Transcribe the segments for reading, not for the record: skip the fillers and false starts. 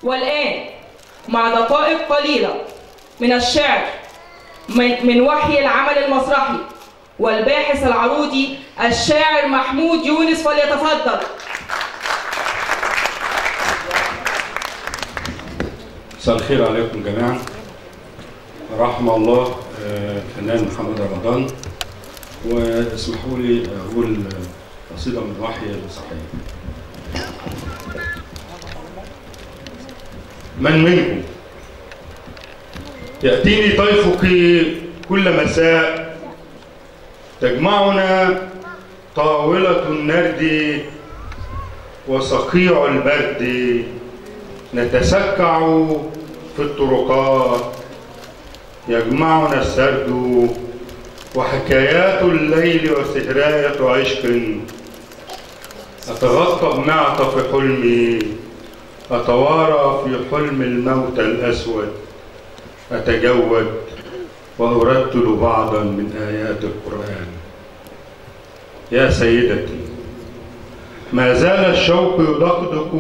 والآن مع دقائق قليلة من الشعر من وحي العمل المسرحي والباحث العروضي الشاعر محمود يونس، فليتفضل. مساء الخير عليكم جميعا. رحم الله الفنان محمد رمضان، واسمحوا لي اقول قصيدة من وحي المسرحية. من منكم يأتيني طيفك كل مساء، تجمعنا طاولة النرد وصقيع البرد، نتسكع في الطرقات، يجمعنا السرد وحكايات الليل وسهراية عشق، أتغطى بمعطف حلمي، أتوارى في حلم الموت الأسود، أتجود وأرتل بعضا من آيات القرآن. يا سيدتي، ما زال الشوق يدقدق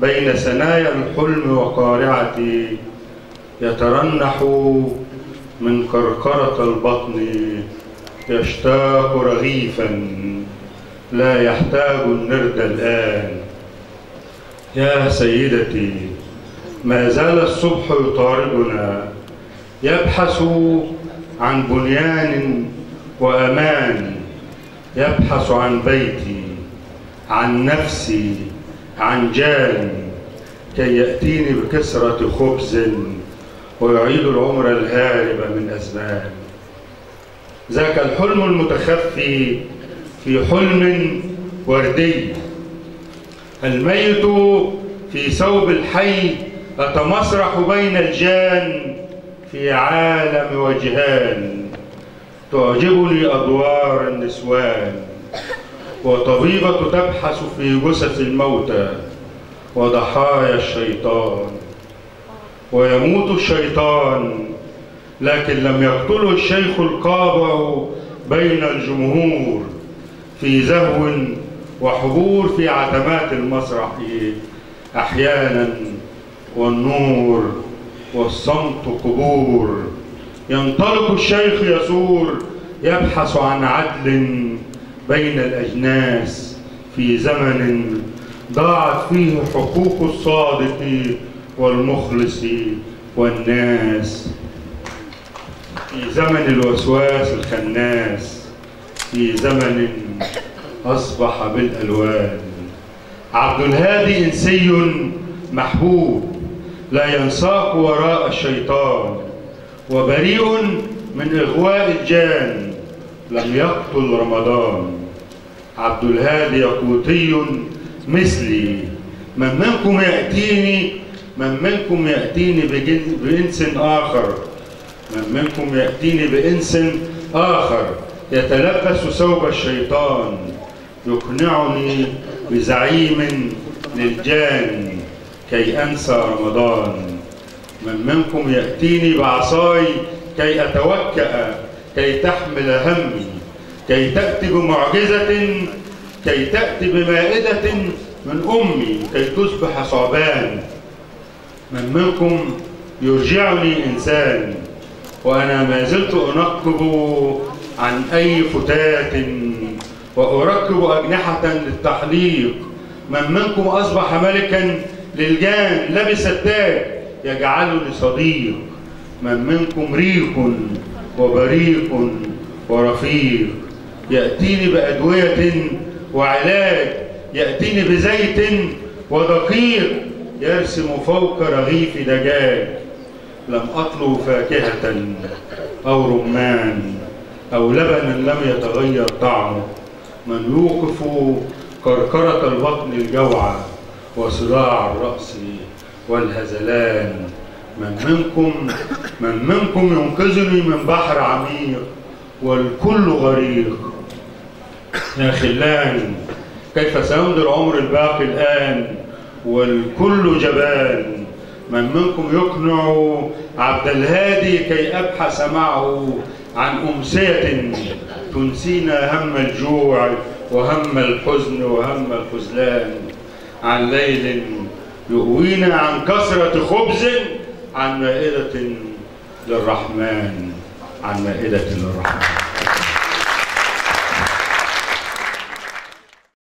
بين ثنايا الحلم وقارعتي، يترنح من كركرة البطن، يشتاق رغيفا لا يحتاج النرد الآن. يا سيدتي، ما زال الصبح يطاردنا، يبحث عن بنيان وأمان، يبحث عن بيتي، عن نفسي، عن جان، كي يأتيني بكسرة خبز ويعيد العمر الهارب من أزمان. ذاك الحلم المتخفي في حلم وردي، الميت في ثوب الحي، أتمسرح بين الجان في عالم وجهان، تعجبني أدوار النسوان، وطبيبة تبحث في جثث الموتى وضحايا الشيطان، ويموت الشيطان لكن لم يقتله الشيخ القابع بين الجمهور في زهو وحبور في عتمات المسرح أحيانا، والنور والصمت قبور. ينطلق الشيخ يسور يبحث عن عدل بين الأجناس في زمن ضاعت فيه حقوق الصادق والمخلص والناس، في زمن الوسواس الخناس، في زمن أصبح بالألوان. عبد الهادي إنسي محبوب لا ينساق وراء الشيطان، وبريء من إغواء الجان لم يقتل رمضان. عبد الهادي يقوتي مثلي، من منكم يأتيني، من منكم يأتيني بإنس آخر، من منكم يأتيني بإنس آخر يتلبس ثوب الشيطان، يقنعني بزعيم للجان كي أنسى رمضان. من منكم يأتيني بعصاي كي أتوكأ، كي تحمل همي، كي تأتي بمعجزة، كي تأتي بمائدة من أمي، كي تصبح ثعبان. من منكم يرجعني إنسان، وأنا ما زلت أنقب عن أي فتاة وأركب أجنحة للتحليق. من منكم أصبح ملكا للجان لبس التاج يجعلني صديق. من منكم ريق وبريق ورفيق يأتيني بأدوية وعلاج، يأتيني بزيت ودقيق، يرسم فوق رغيف دجاج. لم أطلب فاكهة أو رمان أو لبنا لم يتغير طعمه. من يوقف كركرة البطن الجوعى وصداع الرأس والهزلان. من منكم ينقذني من بحر عميق والكل غريق. يا خلان، كيف سيمضي العمر الباقي الآن والكل جبان. من منكم يقنع عبد الهادي كي أبحث معه عن أمسية تنسينا هم الجوع وهم الحزن وهم الخذلان، عن ليل يؤوينا عن كثرة خبز، عن مائدة للرحمن، عن مائدة للرحمن.